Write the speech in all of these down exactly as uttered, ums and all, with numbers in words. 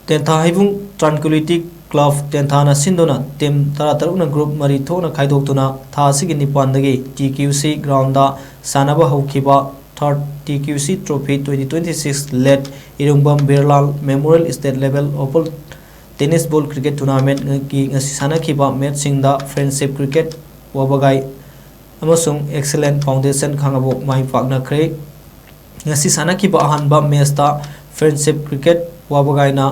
ꯇꯦꯟꯊꯥ ꯍꯩꯕꯨꯡ Tranquility Club ꯇꯦꯟꯊꯥꯅ ꯁꯤꯟꯗꯨꯅ team ꯇꯔꯥꯇꯔꯨꯛꯅ group ꯃꯔꯤ ꯊꯣꯛꯅ ꯈꯥꯏꯗꯣꯛꯇꯨꯅ ꯊꯥ ꯑꯁꯤꯒꯤ ꯅꯤꯄꯥꯟꯗꯒꯤ T Q C groundꯗ ꯁꯥꯟꯅꯕ ꯍꯧꯈꯤꯕ third T Q C Trophy twenty twenty-six Late ꯏꯔꯨꯡꯕꯝ ꯕꯤꯔꯂꯥꯜ Memorial State Level Open Tennis Ball Cricket Tournamentꯀꯤ ꯉꯁꯤ ꯁꯥꯟꯅꯈꯤꯕ matchꯁꯤꯡꯗ Friendship Cricket ꯋꯥꯕꯒꯥꯏ ꯑꯃꯁꯨꯡ Excellent Foundation ꯈꯥꯉꯕꯣꯛ ꯃꯥꯏ ꯄꯥꯛꯅꯈ꯭ꯔꯦ꯫ ꯉꯁꯤ ꯁꯥꯟꯅꯈꯤꯕ ꯑꯍꯥꯟꯕ matchꯇ Friendship Cricket ꯋꯥꯕꯒꯥꯏꯅ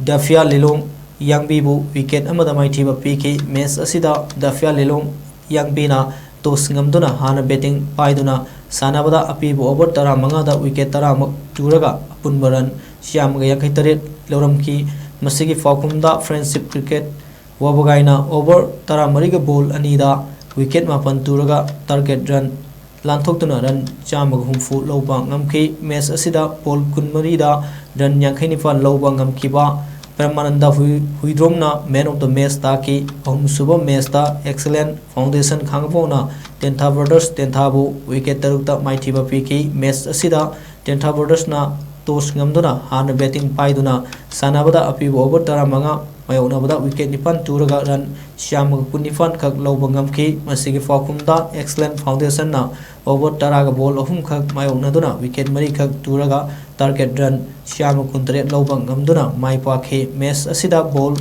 ꯗꯐꯤꯌꯥ ꯂꯤꯂꯣꯡ ꯌꯥꯡꯕꯤꯕꯨ wicket ꯑꯃꯗ ꯃꯥꯏꯊꯤꯕ ꯄꯤꯈꯤ꯫ Match ꯑꯁꯤꯗ ꯗꯐꯤꯌꯥ ꯂꯤꯂꯣꯡ ꯌꯥꯡꯕꯤꯅ toss ꯉꯝꯗꯨꯅ ꯍꯥꯟꯅ batting ꯄꯥꯏꯗꯨꯅ ꯁꯥꯟꯅꯕꯗ ꯑꯄꯤꯕ over ꯇꯔꯥꯃꯉꯥꯗ wicket ꯇꯔꯥꯃꯨꯛ ꯇꯨꯔꯒ ꯑꯄꯨꯟꯕ run ꯆꯥꯝꯃꯒ ꯌꯥꯡꯈꯩ ꯇꯔꯦꯠ ꯂꯧꯔꯝꯈꯤ꯫ ꯃꯁꯤꯒꯤ ꯄꯥꯎꯈꯨꯝꯗ Friendship Cricket ꯋꯥꯕꯒꯥꯏꯅ over ꯇꯔꯥꯃꯔꯤꯒ ball ꯑꯅꯤꯗ wicket ꯃꯥꯄꯟ ꯇꯨꯔꯒ target run ꯂꯥꯟꯊꯣꯛꯇꯨꯅ run ꯆꯥꯝꯃꯒ ꯍꯨꯝꯐꯨ ꯂꯧꯕ ꯉꯝꯈꯤ꯫ Match ꯑꯁꯤꯗ ball ꯀꯨꯟꯃꯔꯤꯗ run ꯌꯥꯡꯈꯩ ꯅꯤꯄꯥꯟ ꯂꯧꯕ ꯉꯝꯈꯤꯕ ꯄ꯭ꯔꯦꯃꯥꯅꯟꯗ ꯍꯨꯏ-, ꯍꯨꯏꯗ꯭ꯔꯣꯝꯅ man of the match ꯇꯥꯈꯤ꯫ ꯑꯍꯨꯝꯁꯨꯕ matchꯇ Excellent Foundation ꯈꯥꯉꯕꯣꯛꯅ ꯇꯦꯟꯊꯥ Brothers ꯇꯦꯟꯊꯥꯕꯨ wicket ꯇꯔꯨꯛꯇ ꯃꯥꯏꯊꯤꯕ ꯄꯤꯈꯤ꯫ Match ꯑꯁꯤꯗ ꯇꯦꯟꯊꯥ Brothersꯅ toss ꯉꯝꯗꯨꯅ ꯍꯥꯟꯅ batting ꯄꯥꯏꯗꯨꯅ ꯁꯥꯟꯅꯕꯗ ꯑꯄꯤꯕ over ꯇꯔꯥꯃꯉꯥ ꯃꯥꯌꯣꯛꯅꯕꯗ wicket ꯅꯤꯄꯥꯟ ꯇꯨꯔꯒ run ꯆꯥꯝꯃꯒ ꯀꯨꯟꯅꯤꯄꯥꯟ ꯈꯛ ꯂꯧꯕ ꯉꯝꯈꯤ꯫ ꯃꯁꯤꯒꯤ ꯄꯥꯎꯈꯨꯝꯗ Excellent Foundationꯅ over ꯇꯔꯥꯒ ball ꯑꯍꯨꯝ ꯈꯛ ꯃꯥꯌꯣꯛꯅꯗꯨꯅ wicket ꯃꯔꯤ ꯈꯛ ꯇꯨꯔꯒ target run ꯆꯥꯝꯃ ꯀꯨꯟꯇꯔꯦꯠ ꯂꯧꯕ ꯉꯝꯗꯨꯅ ꯃꯥꯏ ꯄꯥꯛꯈꯤ꯫ Match ꯑꯁꯤꯗ ball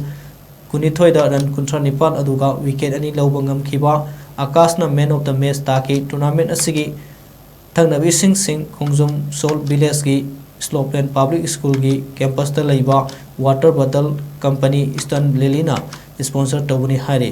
ꯀꯨꯟꯅꯤꯊꯣꯏꯗ run ꯀꯨꯟꯊ꯭ꯔꯥ ꯅꯤꯄꯥꯟ ꯑꯗꯨꯒ wicket ꯑꯅꯤ ꯂꯧꯕ ꯉꯝꯈꯤꯕ ꯑꯀꯥꯁꯅ man of the match ꯇꯥꯈꯤ꯫ Tournament ꯑꯁꯤꯒꯤ ꯊꯛꯅꯕ ꯏꯁꯤꯡꯁꯤꯡ ꯈꯣꯡꯖꯣꯝ Salt Villageꯀꯤ Slopeland Public Schoolꯒꯤ campusꯇ ꯂꯩꯕ water bottle company Eastern Lilyꯅ sponsor ꯇꯧꯕꯅꯤ ꯍꯥꯏꯔꯤ꯫